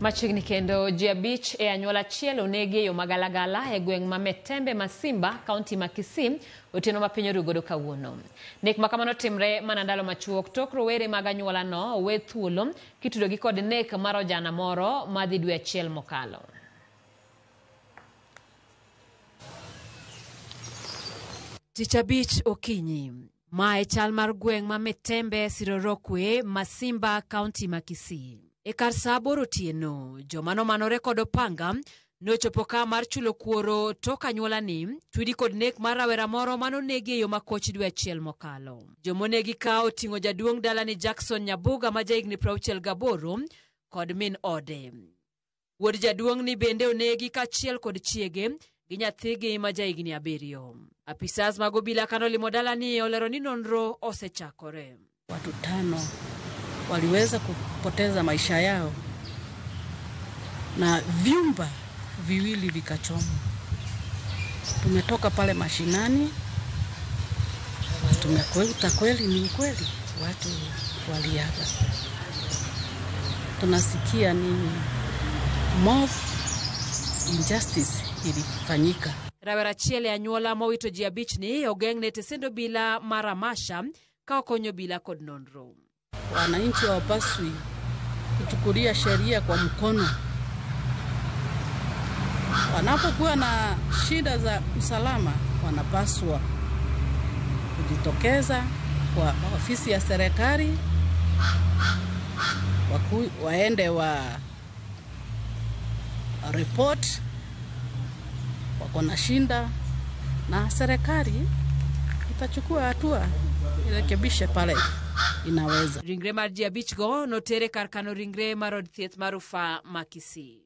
Machiegni kendo ji 5 e anyuola achiel onegi e yo magalagala e gweng' ma Metembe Masimba, kaunti ma Kisii, otieno ma piny oru godo kawuono. Nek ma kamano timre mana ndalo machuok tok rowere mag anyuolano owe thuolo kitudogi kod nek mar ojana moro madhi dwe achiel mokalo. Tich Abich okinyi. Ma e chal mar gweng' ma Metembe Sirorokwe, Masimba, kaunti ma Kisii. E kar saa 8 otieno, joma nomanore kod opanga nochopo ka mar chulo kuoro tok anyuolani tudi kod nek mar rawera moro manonegi e yo makoch dwe achiel mokalo. Jomonegi ka oting'o jaduong' dalani Jackson Nyabuga ma jahigni 68 kod min ode. Wuod jaduong'ni bende onegi kaachiel kod chiege gi nyathigi ma jahigni 7. Apisas mag obila kanolimo dalani olero ni nonro osechakore. Watu 5 waliweza kupoteza maisha yao na vyumba 2 vikachomwa. Tumetoka pale mashinani na tumekuta kweli ni ukweli watu waliaga. Tunasikia ni mob injustice ilifanyika. Rawera achiel e anyuola mowito ji 5 ni ogeng'ne tesend obila mar Amasha ka okonyo obila kod nonro. Wananchi hawapaswi kuchukulia sheria kwa mkono. Wanapokuwa na shida za usalama wanapaswa kujitokeza kwa ofisi ya serikali, waende wa report wako na shinda, na serikali itachukua hatua irekebishe pale inaweza. Ringre mar ji 5 go notere kar kano ringre mar od thieth mar rufaa ma Kisii.